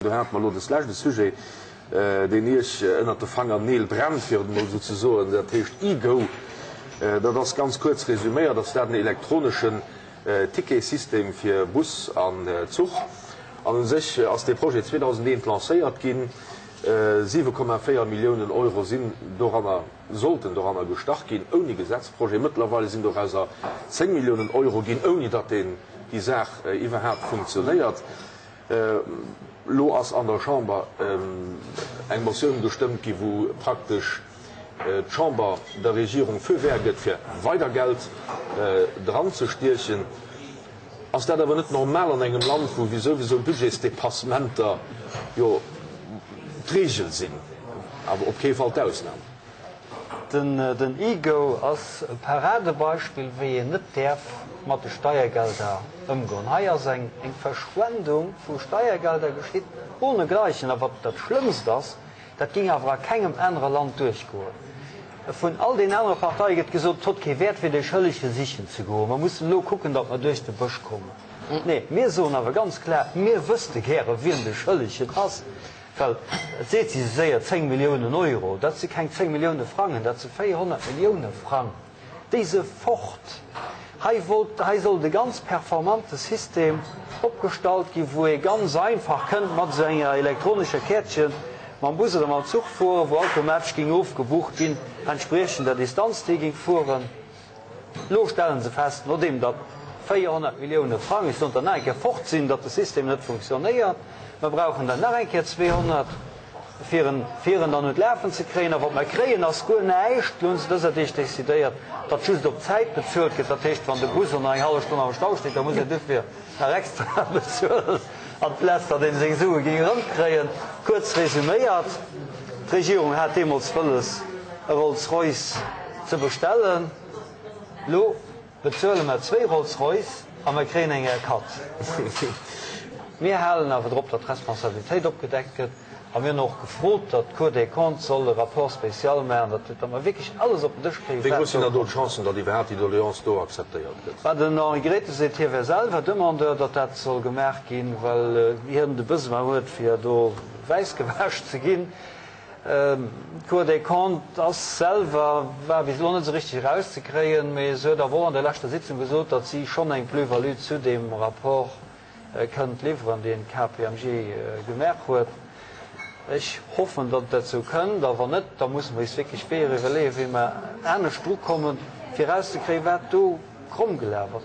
Do hate mer elo des lescht e Sujet, deen Iech ënnert de Fangerneel brennt, fir et emol esou ze soen, dat heescht e-Go. Dat ass ganz kuerz resüméiert, ass dat en elektroneschen Ticketsystem fir Bus an Zuch. An u sech ass dee Projet 2001 lancéiert ginn. 7,4 Milliounen Euro sinn doranner, sollten doranner gestach ginn, ouni Gesetzprojet. Mëttlerweile sinn dorauser 10 Milliounen Euro ginn, ouni datt deen, déi Saach iwwerhaapt funktionéiert. Elo ass an der Chamber eng Motioun gestëmmt gi wou praktesch d'Chamber der Regierung Feu vert gëtt fir weider Geld dranzestiechen. Ass dat awer net normal an engem Land wou souwisou Budgetsdépassementer jo d'Regel sinn, awer op kee Fall d'Ausnam? Den e-Go ass e Paradebeispill, wéi een net däerf mat de Steiergelder ëmgoen. Hei ass eng Verschwendung vu Steiergelder geschitt ohnegleichen. A wat dat Schlëmmst ass, dat géing awer a kengem anere Land duerchgoen. Vun all den anere Parteie gëtt gesot, et hott kee Wäert fir de Schëllege sichen ze goen, mer mussen elo kucken, datt mer duerch de Bësch kommen. Nee, mir soen awer ganz klar, mir wësste gäre wien de Schëllegen ass. Well, et seet si sou séier, 10 Milliounen Euro, dat si keng 10 Millioune Frangen, dat si 400 Millioune Frang, déi se fort. Hei wollt, hei sollt e ganz performante System opgestallt ginn, wou ee ganz einfach kënnt mat esou enger elektronescher Käertchen mam Bus oder mam Zuch fueren, wou automatesch géing ofgebucht ginn, entspriechend der Distanz, déi ee géing fueren. Elo stelle se fest, nodeem datt 400 Millioune Frang, ech soen et der nach eng Kéier, fort sinn, datt de System net funktionéiert. Mer brauchen der nach eng Kéier 200, fir en, fir en dann un d'Lafen ze kréien. A wat mer kréien, ass guer näischt. Elo hu se dëser Deeg decidéiert, datt just op Zäit bezuelt gëtt. Dat heescht, wann de Bus elo nach eng hallef Stonn am Stau steet, da muss een dofir nach extra bezuelen, amplaz datt ee seng Sue géing erëmkréien. Kuerz resuméiert, D'Regierung hat deemools wëlles, e Rolls-Royce ze bestellen. Lo bezuele mer zwéi Rolls-Royce a mer kréien eng R4. Mir halen awer drop, datt d'Responsabilitéit opgedeckt gëtt a mir hunn och gefrot, datt d'Cour des Comptes soll e Rapport spécial maachen, datt datt mer wierklech alles op den Dësch kréien, Wéi wat grouss sinn do da do komm ass. d'Chancen, datt iwwerhaapt déi Doleance do akzeptéiert gëtt? Mä den Henri Grethen seet, hie wär selwer Demandeur, datt dat soll gemaach ginn, well hien de Besoin huet, fir do wäiss gewäsch ze ginn. D'Cour des Comptes ass selwer, war bis elo net esou richteg erauszekréien, mee se huet awer och an der leschter Sitzung gesot, datt si schonn eng Plus-value zu deem Rapport kënnt liwweren, deen d'KPMG gemaach huet. Ech hoffen, datt et dozou kënnt, a wann net, da musse mer eis wierklech Weeër iwwerleeën, wéi mer anescht drukommen, fir erauszekréien, wat do kromm gelaf ass.